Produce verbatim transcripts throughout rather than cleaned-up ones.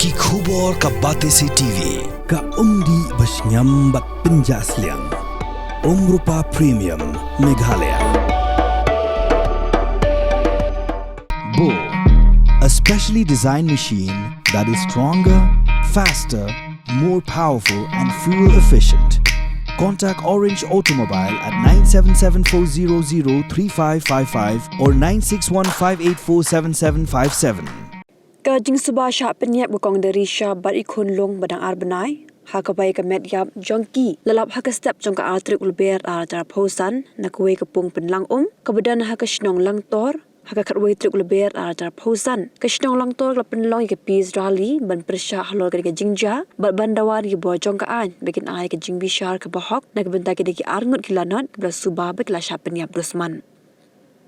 Ki khubor ka Batesi T V, ka umdih ba shngiam bad pynjah sliang. Umrupa Premium, Meghalaya. Bo, a specially designed machine that is stronger, faster, more powerful and fuel efficient. Contact Orange Automobile at nine seven seven four zero zero three five five five or nine six one five eight four seven seven five seven. Ka jingsuba shah pynïap ka Kong Darisha bad i khun lung ba dang ar bnai, ha kaba ïa ka met ïap jong ki la lap ha ka step jong ka artarik u Lber arhajar arphew san na kawei ka pung pynlang um kaba don ha ka shnong Langtor. Ha ka khatwei tarik u Lber arhajar arphew san, ka shnong Langtor ka la pynlong ïa ka peace rally ban pyrshah halor kane ka jingjia bad ban dawa na ki bor jong ka aiñ ba kin ai ka jingbishar kaba hok na ka bynta kine ki arngut ki lanot kiba la suba ba ki la shah pynïap dusman.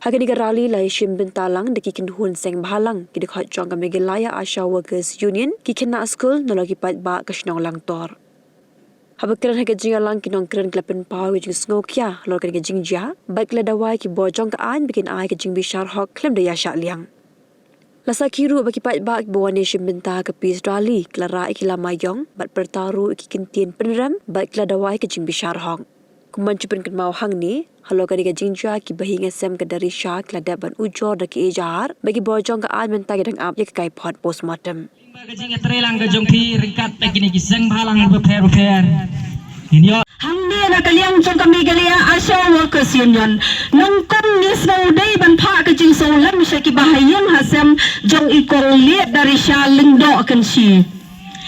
Ha kane ka rally la ïashim bynta lang da ki kynhun seng bhalang, ki dkhot jong ka Meghalaya Asha Workers Union, ki khynnah skul nalor ki paidbah ka shnong Langtor. Haba kren ha ka jingïalang, ki nongkren ki la pynpaw ka jingsngewkhia halor kane ka jingjia bad ki la dawa ïa ki bor jong ka aiñ ba kin ai ka jingbishar hok khlem da ïaishah liang. La sakhi ruh ba ki paidbah kiba wan ïashim bynta ha ka peace rally ki la rah ïa ki lama ïong bad pyrta ruh ïa ki kyntien pynrem bad ki la dawa ïa ka jingbishar hok. Kum ban shu pynkynmaw hangne, halor kane ka jingjia ki bahaïing hasem ka Darisha ki la dep ban ujor da ka ejahar bad ki bor jong ka aiñ mynta ki dang ap ïa ka kaiphod postmortem. Ba ka jingïatreilang ka jong phi ryngkat bad kine ki seng bhalang bapher bapher. Ngin ïoh. Hangne na ka liang jong ka Meghalaya Asha Workers Union, nyngkong ngi sngewdei ban phah ka jingsngewlem sha ki bahaïing hasem jong i Kong Liet Darisha Lyngdoh Kynshi.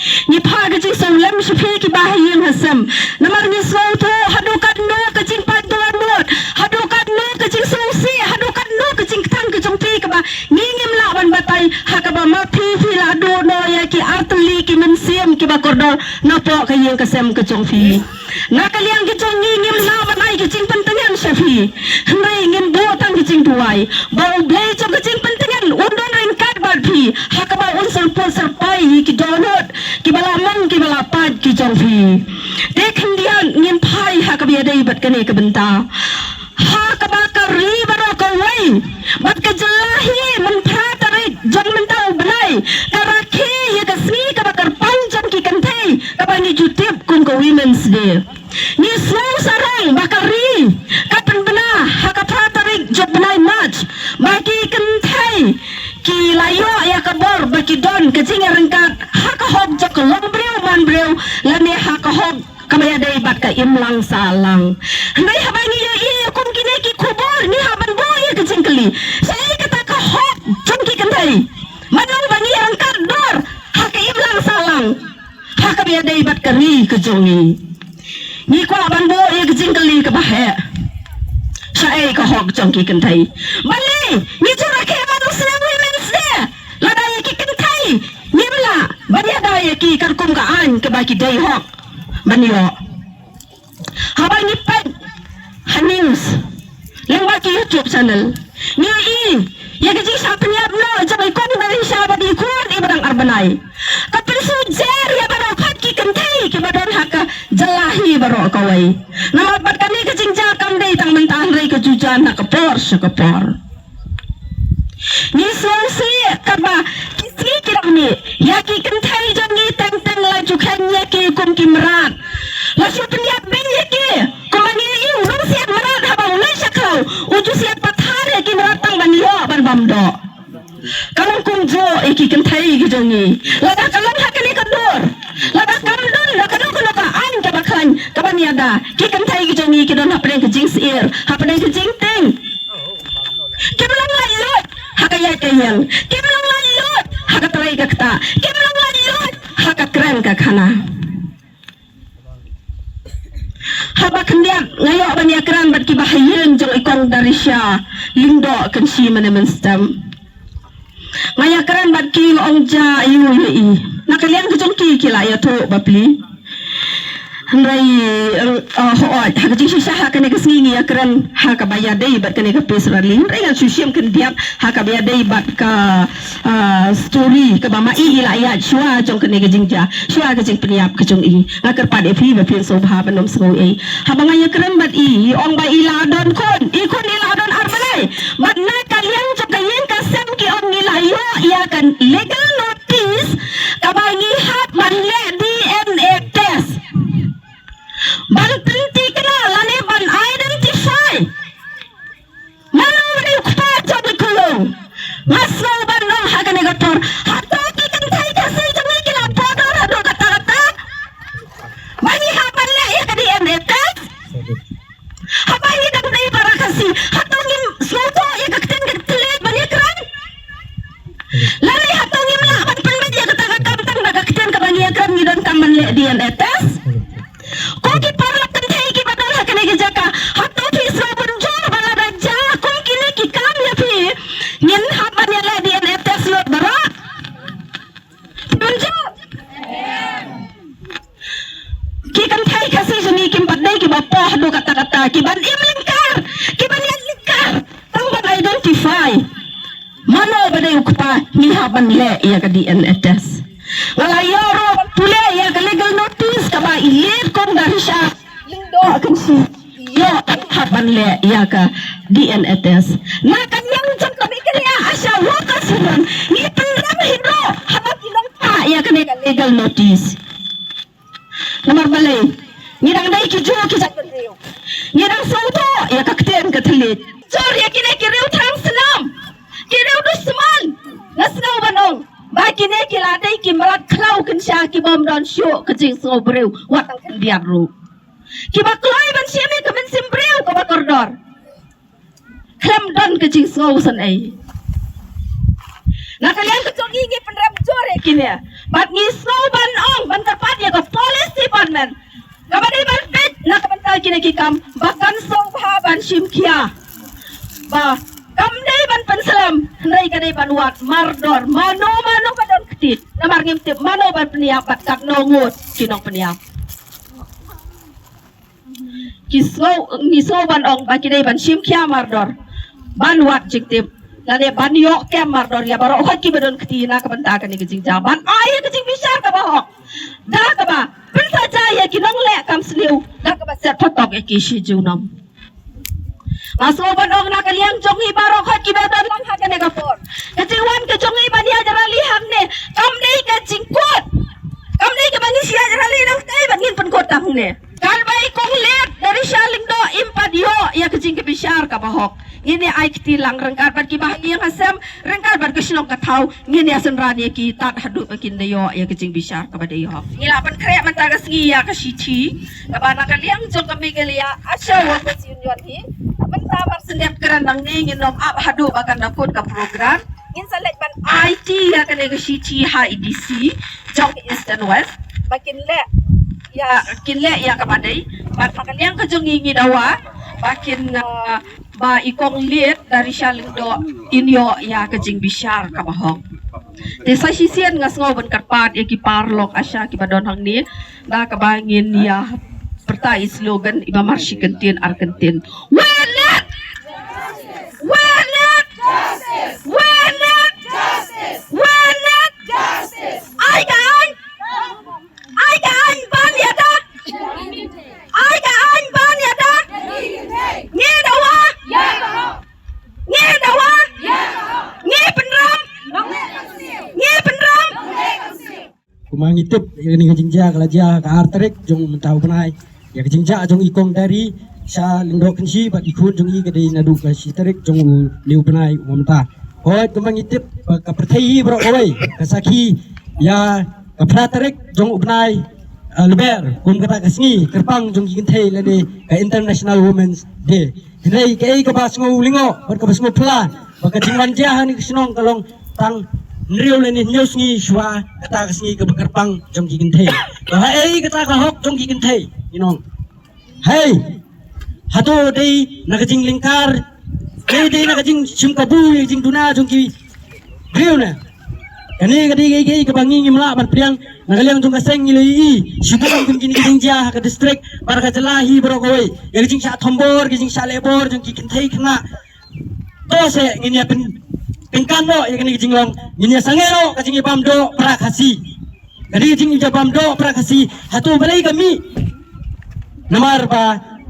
Ngi phah ka jingsngewlem sha phi ki bahaïing hasem. Namar ngi sngewthuh haduh katno ka jingpait dohnud, haduh katno ka jingsngewsih, haduh katno ka jingkthang ka jong phi kaba ngi ngim lah ban batai, ha kaba ma phi phi la duh noh ïa ki artylli ki mynsiem kiba kordor napoh ka ïing ka sem ka jong phi. Na ka liang ka jong ngi ngim lah ban ai ka jingpyntngen sha phi. Hynrei ngin buh tang ka jingduwai ba U Blei jong ka jingpyntngen un don ryngkat bad phi, ha kaba un syrpud syrpai ïa ki dohnud kiba la mong kiba la pait ki jong phi. Te khyndiat ngin phai ha kaba ïadei bad kane ka bynta. Ha kaba ka ri baroh kawei bad ka jylla hi mynphra tarik jong mynta u bnai ka rakhe ïa ka sngi kaba kyrpang jong ki kynthei kaba ngi ju tip kum ka Women's Day. Ngi sngew sarong ba ka ri ka pynbna ha ka phra tarik jong u bnai March ba ki kynthei ki la ïoh ïa ka bor ba ki don ka jingïaryngkat ha ka hok jong ka longbriew manbriew lane ha ka hok kaba ïadei bad ka imlang sahlang. Hynrei haba ngi ïohi ïa kum kine ki khubor ngi hap ban buh ïa ka jingkylli, shaei kata ka hok jong ki kynthei? Mano ba ngi ïaryngkat dor ha ka imlang sahlang ha kaba ïadei bad ka ri ka jong ngi? Ngi kwah ban buh ïa ka jingkylli kaba heh. Shaei ka hok jong ki kynthei? Balei ngi ju rakhe ba u snem Women's Day lada ïa ki kynthei ngim lah ban ïada ïa ki katkum ka aiñ kaba ki dei hok ban ïoh? Haba ngi peit ha news lyngba ki YouTube channel, ngi ïohi ïa ka jingshah pynïap noh jong i Kong Darisha bad i khun iba dang ar bnai. Ka pynsuh jer ïa baroh pat ki kynthei kiba don ha ka jylla hi baroh kawei. Namar bad kane ka jingjia kam dei tang mynta hynrei ka ju jan ha ka por sha ka por. Ngi sngewsih katba ki sngi ki dang mih, ïa ki kynthei jong ngi teng teng la ju kheiñ ïa ki kum ki mrad. La shu pynïap beiñ ïa ki. Kumba ngi ïohi u nongsiat mrad haba u leit sha khlaw u ju siat pathar ïa ki mrad tang ban ïoh ban bam doh. Ka long kumjuh ïa ki kynthei ki jong ngi. Lada ka long ha kane ka dur, lada kam don la kano kano ka aiñ kaba khlaiñ kaban ïada, ki kynthei ki jong ngi ki don hapdeng ka jingsyier, hapdeng ka jingtieng. Kim long laitluid ha ka ïaid ka ïeng, kim long laitluid ha ka trei ka ktah, kim long laitluid ha ka kren ka khana. Haba khyndiat nga ïoh ban ïakren bad ki bahaïing jong i Kong Darisha Lyngdoh Kynshi mane mynstem. Nga ïakren bad ki, nga ong, ja aïu ïa i? Na ka liang ka jong ki ki la ïathuh bapli. Hynrei, eh, hooid, ha ka jingshisha ha kane ka sngi ngi ïakren ha kaba ïadei bad kane ka peace rally. Hynrei ngan shu shim khyndiat ha kaba ïadei bad ka, ah, story kaba ma i i la ïaid shuwa jong kane ka jingjia, shuwa ka jingpynïap ka jong i. Nga kyrpad ïa phi ba phin sngewbha ban ym sngew ei. Haba nga ïakren bad i, i ong ba i la don khun, i khun i la don ar bnai. Bad na ka liang jong ka ïing ka sem ki ong ngi la ïoh ïa ka legal notice kaba ngi D N A test. Ko ki paralok kynthei kiba don ha kane ka jaka, hato phi sngewbha jur ba lada jia kum kine ki kam ïa phi, ngin hap ban ïaleh D N A test lut baroh? Phi mynjur? Ki kynthei Khasi jong ngi kim pat dei kiba poh haduh katta katta, ki ban im lyngkar, ki ban ïaid lyngkar tang ban identify mano ba dei u kpa, ngi hap ban leh ïa ka D N A test. Nga la ïoh ruh ban pule ïa ka legal notice kaba i Late Kong Darisha Lyngdoh Kynshi i ïoh, hap ban leh ïa ka D N A test. Na ka liang jong ka Meghalaya ASHA Workers Union, ngi pynrem hi ruh haba ki long kha ïa kane ka legal notice. Namar balei? Ngi dang dei ki juh ki jaitbynriew. Ngi dang sngewthuh ïa ka ktien ka thylliej. Jur ïa kine ki riew thrang snam, ki riew dushman. Nga sngew ban ong ba kine ki la dei ki mrad khlaw kynsha, ki bym don shuh ka jingsngew briew wat tang khyndiat ruh. Kiba kloi ban shim ïa ka mynsiem briew kaba kordor. Khlem don ka jingsngew san ei. Na ka liang ka jong ngi, ngi pynrem jur ïa kine. Bad ngi sngew ban ong, ban kyrpad ïa ka police department, kaba dei ban peit na ka bynta kine ki kam, ba kan sngewbha ban shim khia. Ba kam dei ban pynslem, hynrei ka dei ban wad mardor mano mano ba don kti. Namar ngim tip mano ban pynïap bad katno ngut ki nongpynïap. Ki sngew, ngi sngew ban ong ba ki dei ban shim khia mardor, ban wad jingtip, lane ban ïoh kem mardor ïa baroh hoi kiba don kti na ka bynta kane ka jingjia, ban ai ïa ka jingbishar kaba hok, da kaba pynsaja ïa ki nongleh kam sniew, da kaba set phatok ïa ki shi junom. Nga sngew ban ong na ka liang jong ngi baroh hoi kiba don lang ha kane ka por, ka jingwan ka jong ngi ban ïaid rally hangne kam dei ka jingkut, kam dei kaba ngi sa ïaid rally nangtei bad ngin pynkut hangne. Katba i Kong Late Darisha Lyngdoh im pat ïoh ïa ka jingbishar kaba hok, ngin ïa ai kti lang ryngkat bad kiba ha ïing ha sem, ryngkat bad ka shnong ka thaw, ngin ïa synran ïa ki tad haduh ba kin da ïoh ïa ka jingbishar kaba dei hok. Ngi la pynkhreh mynta ka sngi ïa ka shithi kaba na ka liang jong ka Meghalaya ASHA Workers Union hi. Mynta mar shen dep kren nangne, ngin ym ap haduh ba kan da kut ka program. Ngin sa leit ban aiti ïa kane ka shithi ha i DC jong ka Eastern West ba kin leh ïa, kin leh ïa kaba dei. Bad na ka liang ka jong ngi, ngi dawa ba kin, uh, ba i Kong Late Darisha Lyngdoh in ïoh ïa ka jingbishar kaba hok. Te sa shisien nga sngew ban kyrpad ïa ki paralok ASHA kiba don hangne, da kaba ngin ïa pyrta i slogan iba mar shi kyntien ar kyntien. Weh Late! Weh Late! Weh Late! Weh Late! Ai ka aiñ! Ai ka aiñ ban ïada! Ai ka aiñ ban ïada! Ngi dawa! Ngi dawa! Ngi pynrem! Ngi pynrem! Kumba ngi tip, ïa kane ka jingjia ka la jia ha ka ar tarik jong mynta u bnai. Ïa ka jingjia jong i Kong Darisha Lyngdoh Kynshi bad i khun jong i ka dei naduh ka shi tarik jong une u bnai u mynta. Hooid, kumba ngi tip ba ka pyrthei hi baroh kawei ka sakhi ïa ka phra tarik jong u bnai, ah, Lber kum kata ka sngi kyrpang jong ki kynthei lane ka International Women's Day. Hynrei kaei kaba sngew lyngngoh bad kaba sngew phylla ba ka jingwan jia ha kane ka shnong ka long tang hynriew lane hynñiew sngi shuwa kata ka sngi kaba kyrpang jong ki kynthei. Ba haei kata ka hok jong ki kynthei, ngi ong? Hei, hato dei na ka jinglyngkar, dei, dei na ka jingshim kabu ïa ka jingduna jong ki briew ne? Kane ka dei kaei kaei kaba ngi ngim lah ban pdiang. Na ka liang jong ka seng ngi la ïohi shibun kum kine ki jingjia ha ka district bad ka jylla hi baroh kawei, ïa ka jingshah thombor, ka jingshah lehbor jong ki kynthei khynnah. To se ngin ïa pyn, pynkan noh ïa kane ka jinglong, ngin ïa sangeh noh ka jingïabam doh para Khasi. Ka dei ka jingïabam doh para Khasi, hato balei ka mih? Namar ba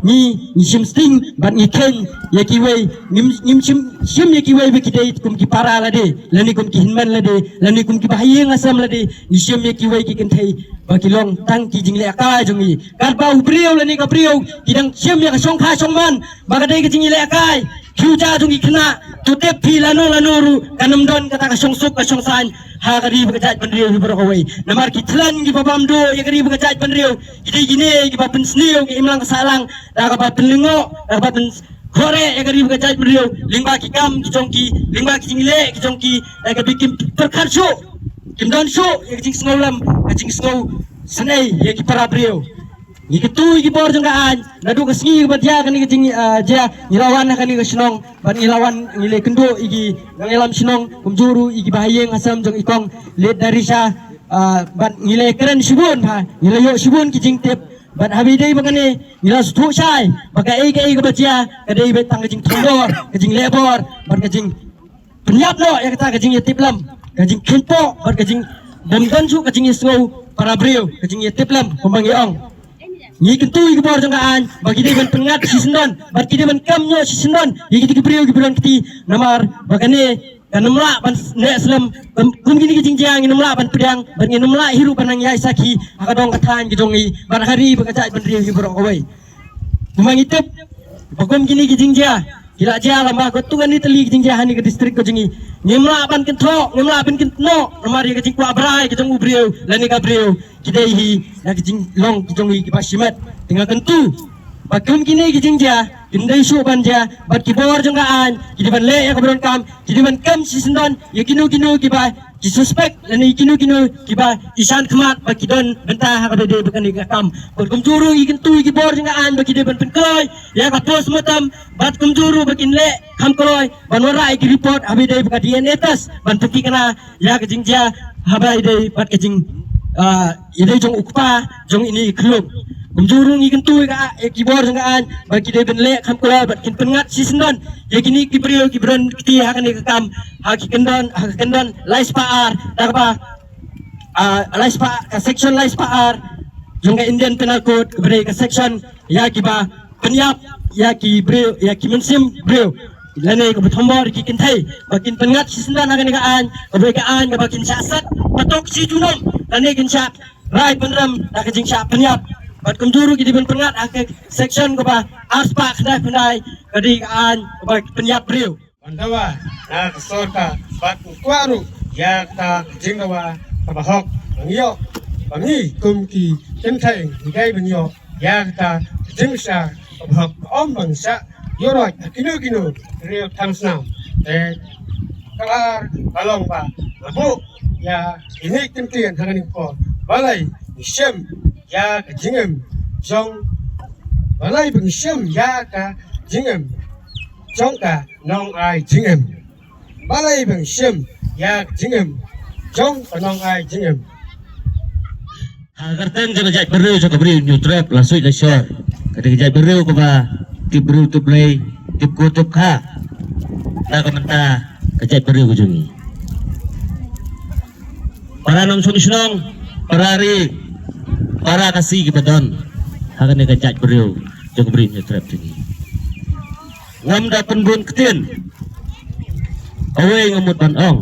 ngi, ngi shim sting bad ngi kheiñ ïa kiwei, ngim, ngim shim, shim ïa kiwei ba ki dei kum ki para lade, lane kum ki hynmen lade, lane kum ki bahaïing hasem lade, ngi shim ïa kiwei ki kynthei ba ki long tang ki jinglehkai jong ngi. Katba u briew lane ka briew ki dang shim ïa ka shongkha shongman ba ka dei ka jingïalehkai, future jong ki khynnah, to tip phi lano lano ruh kan ym don kata ka shongsuk ka shongsaiñ ha ka ri bad ka jaitbynriew hi baroh kawei. Namar ki thlan kiba bam doh ïa ka ri bad ka jaitbynriew ki dei kine kiba pynsniew ka imlang ka sahlang da kaba pynlyngngoh, da kaba pynkhuid ïa ka ri bad ka jaitbynriew lyngba ki kam ki jong ki, lyngba ki jingleh ki jong ki, da kaba kim pyrkhat shuh, kim don shuh ïa ka jingsngewlem, ka jingsngew snei ïa ki para briew. Ngi kyntu ïa ki bor jong ka aiñ, naduh ka sngi ba jia kane ka jing, ah, jia, ngi la wan ha kane ka shnong, bad ngi la wan ngi la kynduh ïa ki nongïalam shnong, kumjuh ruh ïa ki bahaïing hasem jong i kong Late Darisha, ah, bad ngi la kren shibun ha, ngi la ïoh shibun ki jingtip, bad haba ïadei bad kane, ngi la sngewthuh shai ba kaei kaei kaba jia ka dei beit tang ka jingthombor, ka jingleh bor, bad ka jing pynïap noh ïa kata ka jingïatiplem, ka jingkheiñpoh bad ka jingbymdon shuh ka jingïasngew para briew, ka jingïatiplem kumba ngi ong. Ngi kyntu ïa ki bor jong ka aiñ ba ki dei ban pynngat shisyndon bad ki dei ban kam noh shisyndon ïa kito ki briew kiba don kti, namar ba kane kan ym lah ban neh slem, kum, kum kine ki jingjia ngin ym lah ban pdiang bad ngin ym lah hi ruh ban nang ïaid sakhi ha ka dong ka thaiñ ka jong ngi bad ha ka ri bad ka jaitbynriew hi baroh kawei. Kumba ngi tip ba kum kine ki jingjia ki la jia lem bad katto katne tylli ki jingjia ha kane ka district ka jong ngi, ngim lah ban kynthoh, ngim lah ban kynthoh namar ïa ka jingkwah brai ka jong u briew lane ka briew, ki dei hi na ka jinglong ka jong ngi kiba shimet. Te nga kyntu ba kum kine ki jingjia kim dei shuh ban jia bad ki bor jong ka aiñ ki dei ban leh ïa kaba donkam, ki dei ban kam shisyndon ïa kino kino kiba ki suspect lane kino kino kiba i shan khmat ba ki don bynta ha kaba dei bad kane ka kam. Bad kumjuh ruh ngi kyntu ïa ki bor jong ka aiñ ba ki dei ban pynkloi ïa ka postmortem bad kumjuh ruh ba kin leh kham kloi ban wanrah ïa ki report haba ïadei bad ka D N A test ban pynthikna ïa ka jingjia haba ïadei bad ka jing, ah, ïadei jong u kpa jong ine i khyllung. Kumjuh ruh ngi kyntu ïa ka, ïa ki bor jong ka aiñ ba ki dei ban leh kham kloi bad kin pynngat shisyndon ïa kine ki briew kiba don kti ha kane ka kam, ha ki kyndon, ha ka kyndon lai spah ar, da kaba, ah, lai spah, ka section lai spah ar jong ka Indian Penal Code, kaba dei ka section ïa kiba pynïap ïa ki briew, ïa ki mynsiem briew lane kaba thombor ïa ki kynthei, ba kin pynngat shisyndon ha kane ka aiñ, kaba dei ka aiñ kaba kin shah set patok shi junom lane kin shah rai pynrem da ka jingshah pynïap. Bad kumjuh ruh ki dei ban pynngat ha ka section kaba ar spah khyndai phew khyndai, ka dei ka aiñ kaba pynïap briew. Ban dawa na ka sorkar bad ngi kwah ruh ïa kata ka jingdawa kaba hok ba ngi ïoh, ba ngi kum ki kynthei ngi dei ban ïoh ïa kata ka jingshah kaba hok, ym ban shah ïaroh ha kino kino ki riew thaw snam. Te ka ar ka long ba nga buh ïa kine ki kyntien ha kane ka por. Balei ngi shem ïa ka jingim jong, balei ba ngi shem ïa ka jingim jong ka nongai jingim. Balei ba ngi shem ïa ka jingim jong ka nongai jingim. Ha ka kyrteng jong ka jaitbynriew jong ka Bri u Hynñiewtrep, la suit la shor. Ka dei ka jaitbynriew kaba tip briew tip Blei, tip ko tip kha. Na ka mynta ka jaitbynriew ka jong ngi, para nongshong shnong, para ri, para Khasi kiba don ha kane ka jaitbynriew jong ka Bri u Hynñiewtrep jong ngi. Ngam da pynbun ktien, kawei nga mut ban ong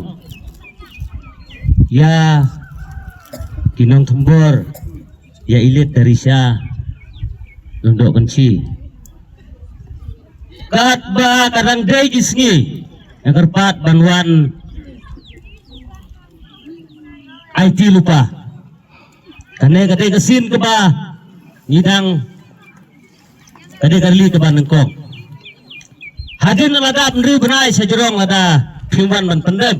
ïa ki nongthombor, ïa i Late Darisha Lyngdoh Kynshi. Katba ka dang dei ki sngi, nga kyrpad ban wan aiti lypa. Kane ka dei ka sien kaba ngi dang, ka dei ka rili kaba nyngkong. Hadien lada hynriew bnai sha jrong lada phim wan ban pyndem,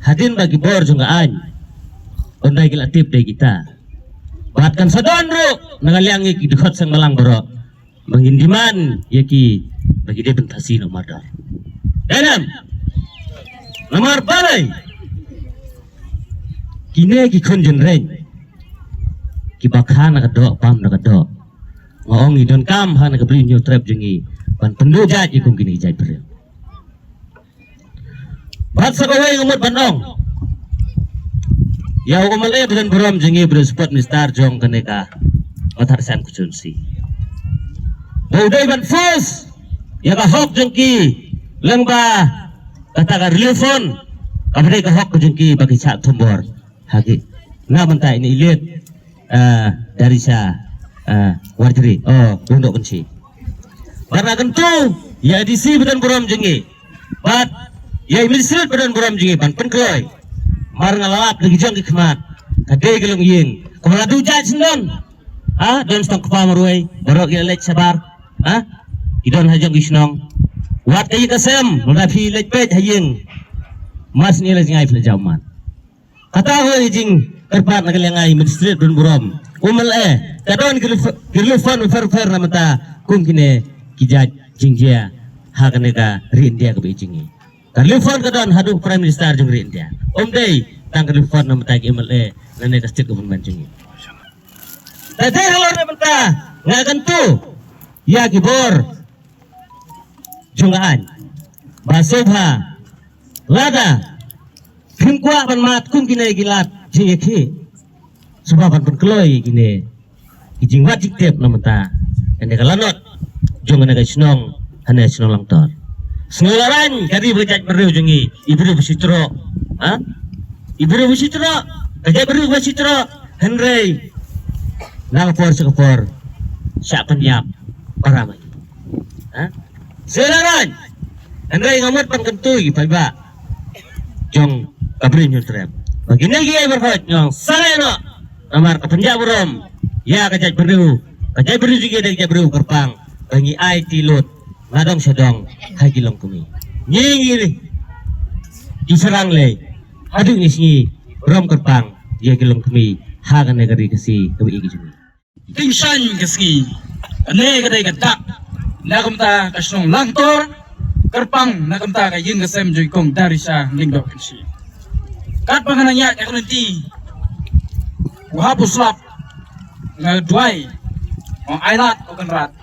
hadien ba ki bor jong ka aiñ, ynda ki la tip dei kita. Bad kan sa don ruh na ka liang ngi ki dkhot seng balang baroh ba ngin demand ïa ki ba ki dei ban phasi noh mardor. Em? Namar balei? Kine ki khun jynreng kiba kha na ka doh, bam na ka doh. Nga ong ngi donkam ha na ka Bri u Hynñiewtrep jong ngi ban pynduh jait ïa kum kine ki jaitbynriew. Bad sa kawei nga mut ban ong ïa u MLA ba don burom jong ngi, ba don sport minister jong kane ka Umtataisan constituency, ba u dei ban force ïa ka hok jong ki lyngba kata ka relief fund, kaba dei ka hok ka jong ki ba ki shah thombor ha ki. Na mynta ine i Late, eh, Darisha, eh, Warjri, oh, Lyngdoh Kynshi. Bad nga kyntu ïa i DC ba don burom jong ngi, bad ïa i Magistrate ba don burom jong ngi ban pynkloi. Mar nga la lap da ki jong ki khmat, ka dei ka longïing kaba la duh jait sngewdon. Ha, don sdang kpa marwei, baroh ki la leit shabar. Ha, ki don ha jong ki shnong. Wat ka ïing ka sem, lada phi leit peit ha ïing, mar sni la jngai phi la jaw man. Kata ka jing, kyrpad na ka liang ai Magistrate Don Burom, U M L A, ka don ki rel-, ki relief fund u fer u fer na mynta kum kine ki jait jingjia ha kane ka ri India kaba i jong ngi. Ka relief fund ka don haduh Prime Minister jong ri India. Ym dei tang ka relief fund na mynta ki M L A lane ka state government jong ngi. Te dei halor na mynta nga kyntu ïa ki bor jong ka aiñ ba sngewbha lada phim kwah ban mad kum kine ki lad jingïakhih, sngewbha ban pynkloi ïa kine ki jingwad jingtep na mynta kane ka lanot jong kane ka shnong, kane ka shnong Langtor. Sngewlaraiñ ka ri bad ka jaitbynriew jong ngi, i briew ba shu troh, ha? I briew ba shu troh, ka jaitbynriew ba shu troh, hynrei na ka por sha ka por shah pynïap para ma, ha? Sngewlaraiñ, hynrei nga mut ban kyntu ïa i paidbah jong ka Bri Hynñiewtrep ba kine kiei baroh ngi ong sale noh, namar ka pynjah burom ïa ka jaitbynriew, ka jaitbynriew jong ngi dei ka jaitbynriew kyrpang, ba ngi aiti lut na dong sha dong ha ki longkmie. Ngi ngi ki shynrang lei haduh ngi sngi burom kyrpang ïa ki longkmie ha kane ka ri Khasi kaba i ka jong ngi. Tyngshaiñ ka sngi, kane ka dei ka dak na ka bynta ka shnong Langtor, kyrpang na ka bynta ka ïing ka sem jong i Kong Darisha Lyngdoh Kynshi. Katba nga nang ïaid ha ka lynti u hap u slap, nga duwai, nga ai lad ko Kynrad,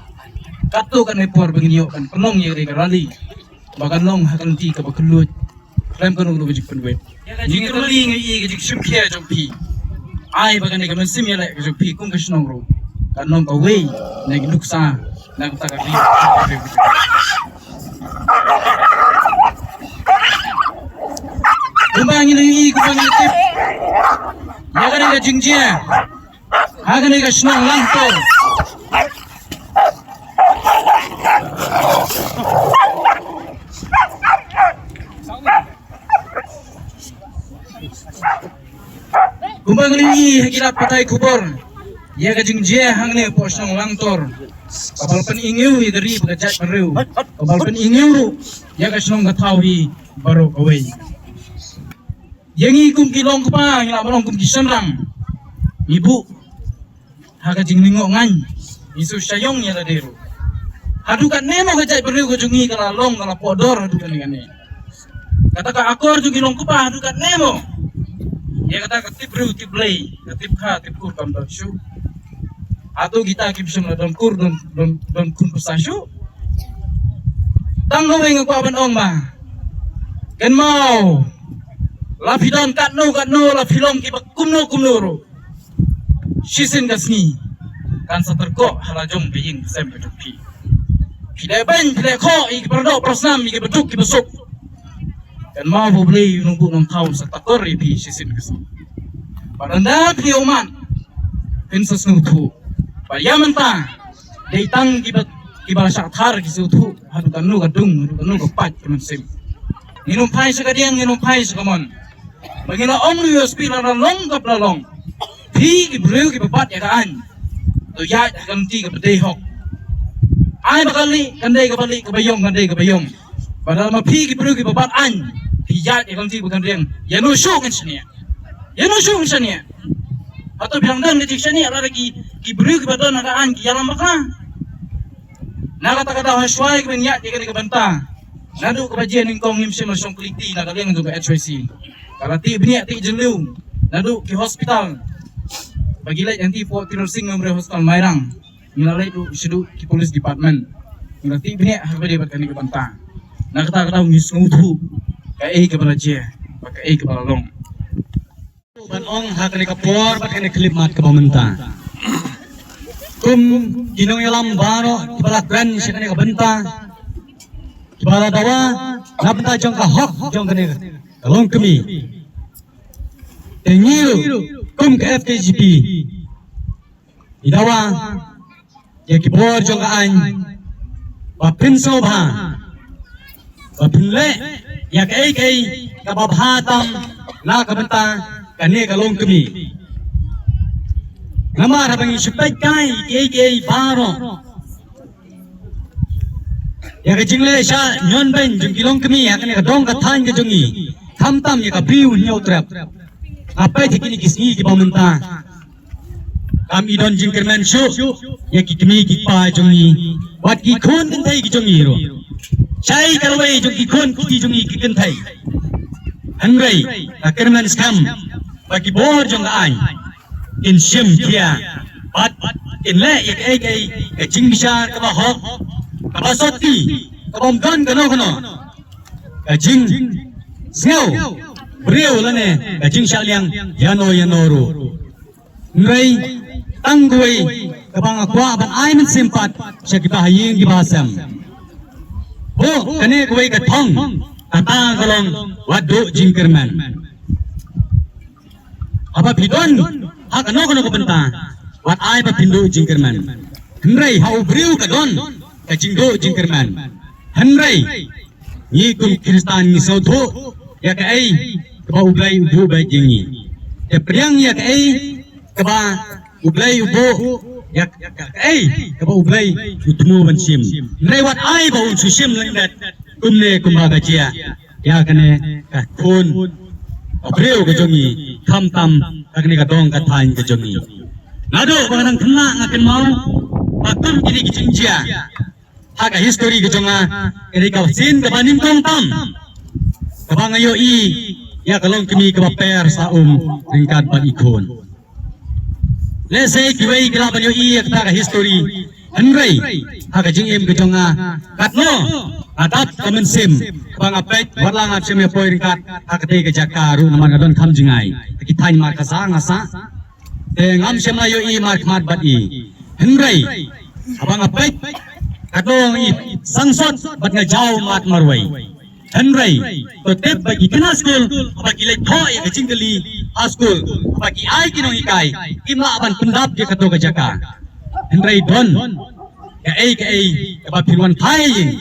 katto katne por ba ngin ïoh kan pynlong ïa ka rally ba kan long ha ka lynti kaba kylluid khlem kano kano ka jingpynwit. Ïa ka jingkyrpad, nga ïohi ka jingshim khia jong phi. Ai ba kane ka mynsiem ïaleh ka jong phi kum ka shnong ruh kan long kawei na ki nuksa na ka bynta ka ri. Kumba ngi la ïohi, kumba ngi la tip ïa kane ka jingjia ha kane ka shnong Langtor. Kumba ngi la ïohi ha ki lad pathai khubor ïa ka jingjia hangne hapoh shnong Langtor, kaba la pyni ïa ka ri bad ka jaitbynriew, kaba la pyni ruh ïa ka shnong ka thaw hi baroh kawei. Ïa ngi kum ki longkpa, ngi lah ban ong kum ki shynrang, ngi buh ha ka jinglyngngoh ngaiñ, ngi shu shah ïong ïa lade ruh. Haduh katne mo ka jaitbynriew ka jong ngi ka la long, ka la pohdor haduh kane kane. Kata ka akor jong ki longkpa haduh katne mo. Ïa kata ka tip briew tip Blei, ka tip kha tip kur kam don shuh. Hato kita kim shym la don kur, don, don, don khun pyrsa shuh? Tang kawei nga kwah ban ong ba, kynmaw, la phi don katno katno, la phi long kiba kumno kumno ruh, shisien ka sngi kan sa tyrkoh ha la jong ka ïing ka sem ka jong phi. Phi leh beiñ, phi leh khoh ïa ki paradoh parasnam, ïa kiba duk kiba suk, kynmaw ba U Blei u nongbuh nongthaw un sa takor ïa phi shisien ka sngi. Bad ynda phi ïohmad, phin sa sngewthuh ba ïa mynta dei tang kiba, kiba la shah thar ki sngewthuh haduh kano ka dung, haduh kano ka pait ka mynsiem. Ngin ym phai sha ka diang, ngin ym phai sha ka mon. Ba ngi la ong ruh ïa U S P, lada long kaba la long, phi ki briew kiba bat ïa ka aiñ, to ïaid ha ka lynti kaba dei hok. Ai ba ka lieh kan dei kaba lieh, kaba ïong kan dei kaba ïong. Bad lada ma phi ki briew kiba bat aiñ phi ïaid ha ka lynti ba kan riang, ïano shuh ngin shaniah? Ïano shuh ngin shaniah? Hato phi dang don ka jingshaniah lada ki, ki briew kiba don ha ka aiñ ki ïalam bakla? Na kata ka daw, ha shuwa ïa kaban ïaid ïa kane ka bynta, naduh kaba jia nyngkong ngim shym la shong kylli kti na ka liang jong ka H Y C. Ka la tih bniah tih jylliew naduh ki hospital ba ki leit hangtei hapoh Tirot Sing Memorial Hospital Mairang. Ngi la leit ruh shaduh ki police department, ngi la tih bniah ha kaba ïadei bad kane ka bynta. Na kata ka daw ngi sngewthuh kaei kaba la jia bad kaei kaba la long. Ban ong ha kane ka por bad kane ka khyllipmat kaba mynta, kum ki nongïalam baroh kiba la kren sha kane ka bynta, kiba la dawa na bynta jong ka hok jong kane ka longkmie, te ngi ruh kum ka F K J P ngi dawa ïa ki bor jong ka aiñ ba phin sngewbha ba phin leh ïa kaei kaei kaba bha tam na ka bynta kane ka longkmie. Namar haba ngi shu peit kai kiei kiei baroh, ïa ka jingleh shah ñion beiñ jong ki longkmie ha kane ka dong ka thaiñ ka jong ngi, khamtam ïa ka Bri u Hynñiewtrep. Nga peit ha kine ki sngi kiba mynta, kam i don jingkyrmen shuh ïa ki kmie ki kpa jong ngi, wat ki khun kynthei ki jong ngi ruh. Shai ka lawei jong ki khun ki jong ngi ki kynthei. Hynrei nga kyrmen skhem ba ki bor jong ka aiñ kin shim khia bad kin leh ïa kaei kaei ka jingbishar kaba hok, kaba soti, kaba ym don kano kano ka jingsngew briew lane ka jingshah liang ïano ïano ruh. Hynrei tang kawei kaba nga kwah ban ai mynsiem pat sha kiba ha ïing kiba ha sem. Ho, kane kawei ka thong, kata ka long wat duh jingkyrmen. Haba phi don ha kano kano ka bynta, wat ai ba phin duh jingkyrmen. Hynrei ha u briew ka don ka jingduh jingkyrmen. Hynrei ngi kum Khristan ngi sngewthuh ïa kaei kaba U Blei u buh bad ïa ngi. Te pdiang ïa kaei kaba U Blei u buh, ïa kaei kaba U Blei u thmu ban shim. Hynrei wat ai ba un shu shim lyndet kumne kumba ka jia ïa kane ka khun ka briew ka jong ngi, khamtam ha kane ka dong ka thaiñ ka jong ngi. Naduh ba nga dang khynnah nga kynmaw ba kum kine ki jingjia ha ka history ka jong nga, kane ka sien kaba nyngkong tam kaba nga ïohi ïa ka longkmie kaba per sah um ryngkat bad i khun. Lehse kiwei ki lah ban ïohi ïa kata ka history, hynrei ha ka jingim ka jong nga, katno nga dap ka mynsiem ba nga peit, wat la ngam shym ïa poi ryngkat ha katei ka jaka ruh namar nga don kham jingai ha ki thaiñ markhasa nga sah. Te ngam shym la ïohi markhmat bad i. Hynrei haba nga peit, katno i sangsot bad nga jaw mad marwei. Hynrei to tip ba ki khynnah skul haba ki leit thoh ïa ka jingkylli ha skul, haba ki ai ki nonghikai, kim lah ban pyndap ïa kato ka jaka. Hynrei don kaei kaei kaba phin wan phai ïing,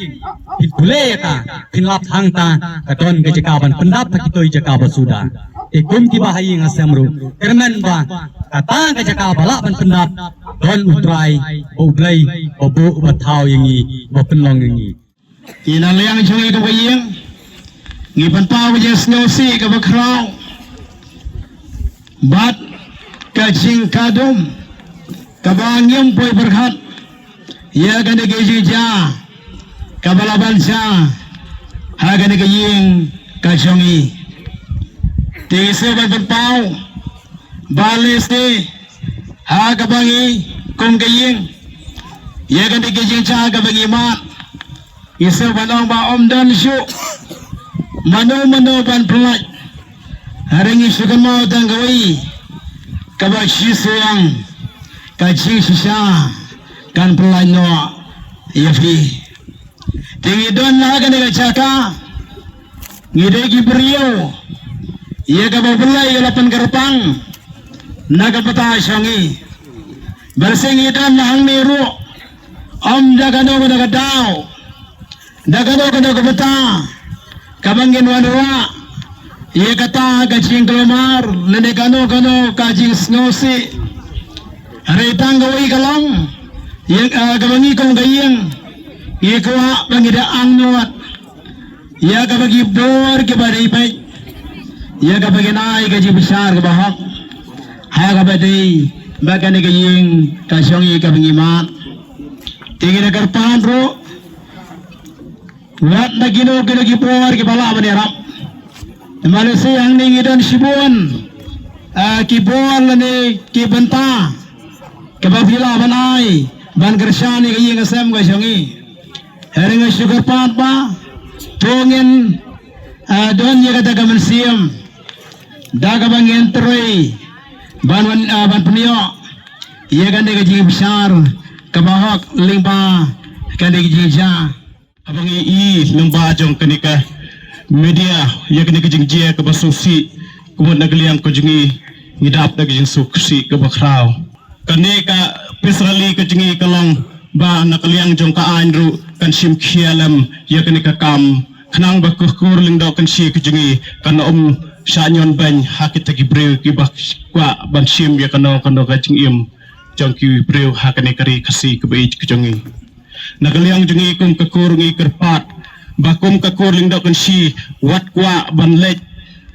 phin pule ïa ka, phin lap hangta, ka don ka jaka ban pyndap ha kito ki jaka ba suda. Te kum kiba ha ïing ha sem ruh, kyrmen ba kata ka jaka ba lah ban pyndap, don U Trai, ba U Blei, ba buh, ba thaw ïa ngi, ba pynlong ïa ngi. Te na liang jong ngi kum ka ïing, ngi pynpaw ka jingsngewsih kaba khraw bad ka jingkadum kaba ngim poi pyrkhat ïa kane ka jingjia kaba la ban jia ha kane ka ïing ka jong ngi. Te ngi sngewbha ban pynpaw ba lehse ha kaba ngi kum ka ïing, ïa kane ka jingjia kaba ngi mad, ngi sngewbha ban ong ba ym don shuh mano mano ban pyllait. Hynrei ngi shu kynmaw tang kawei kaba shisha ka jingshisha kan pyllait noh ïa phi. Te ngi don ha kane ka jaka, ngi dei ki briew ïa kaba U Blei u la pynkyrpang na ka bynta jong ngi. Bad shisha ngi don hangne ruh, ym da kano kano ka daw, da kano kano ka bynta kaba ngin wanrah ïa kata ka jingkulmar lane kano kano ka jingsngewsih. Hynrei tang kawei ka long, ïa, ah, kaba ngi kum ka ïing ngi kwah ba ngi da angnud ïa kaba ki bor kiba dei beit, ïa kaba kin ai ka jingbishar kaba hok ha kaba dei bad kane ka ïing ka jong ngi kaba ngi mad. Te ngi da kyrpad ruh wat na kino kino ki bor kiba lah ban ïarap. Namar lehse hangne ngi don shibun, ah, ki bor lane ki bynta kaba phi lah ban ai ban kyrshan ïa ka ïing ka sem ka jong ngi. Hynrei nga shu kyrpad ba to ngin, ah, don ïa kata ka mynsiem da kaba ngin trei ban wan, ah, ban pynïoh ïa kane ka jingbishar kaba hok lyngba kane ka jingjia. Haba ngi i lyngba jong kane ka media ïa kane ka jingjia kaba sngewsih, kumta na ka liang ka jong ngi ngi dap da ka jingsngewsih kaba khraw. Kane ka peace rally ka jong ngi ka long ba na ka liang jong ka aiñ ruh kan shim khia lem ïa kane ka kam. Khnang ba ka kur lyngdoh kynshi ka jong ngi kan ym shah ñion beiñ ha kita ki briew kiba kwah ban shim ïa kano kano ka jingim jong ki briew ha kane ka ri Khasi kaba ïeit ka jong ngi. Na ka liang jong ngi kum ka kur ngi kyrpad ba kum ka kur lyngdoh kynshi wat kwah ban leit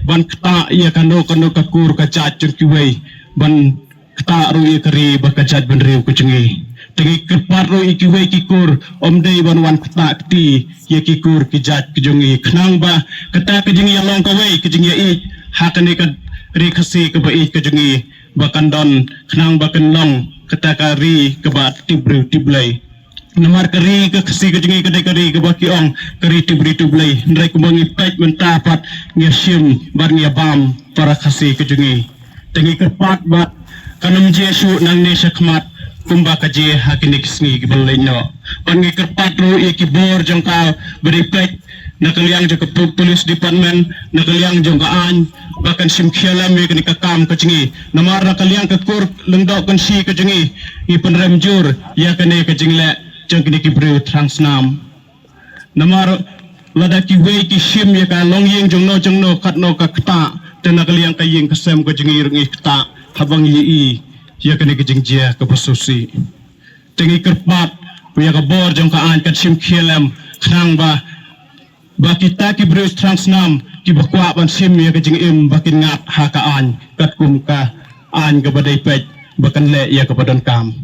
ban ktah ïa kano kano ka kur ka jait jong kiwei, ban ktah ruh ïa ka ri bad ka jaitbynriew ka jong ngi. Te ngi kyrpad ruh ïa kiwei ki kur, ym dei ban wan ktah kti ïa ki kur ki jait ka jong ngi, khnang ba kata ka jingïalong kawei, ka jingïaieit ha kane ka ri Khasi kaba ïeit ka jong ngi, ba kan don, khnang ba kan long kata ka ri kaba tip briew tip Blei. Namar ka ri ka Khasi ka jong ngi ka dei ka ri kaba ki ong ka ri tip briew tip Blei. Hynrei kumba ngi peit mynta pat, ngi shim bad ngi bam para Khasi ka jong ngi. Te ngi kyrpad ba kan ym jia shuh nangne shakhmat kumba ka jia ha kine ki sngi kiba la leit noh. Bad ngi kyrpad ruh ïa ki bor jong ka ba dei peit, na ka liang jong ka pu-, police department, na ka liang jong ka aiñ, ba kan shim khia lem ïa kane ka kam ka jong ngi. Namar na ka liang ka kur lyngdoh kynshi ka jong ngi, ngi pynrem jur ïa kane ka jingleh jong kine ki briew thrang snam. Namar lada kiwei ki shim ïa ka longïing jong no jong no katno ka ktah, te na ka liang ka ïing ka sem ka jong ngi ruh ngi ktah haba ngi ïohi ïa kane ka jingjia kaba sngewsih. Te ngi kyrpad ïa ka bor jong ka aiñ kan shim khia lem, khnang ba, ba kita ki briew thrang snam kiba kwah ban shim ïa ka jingim ba kin ngat ha ka aiñ, katkum ka aiñ kaba dei peit, ba kan leh ïa kaba donkam.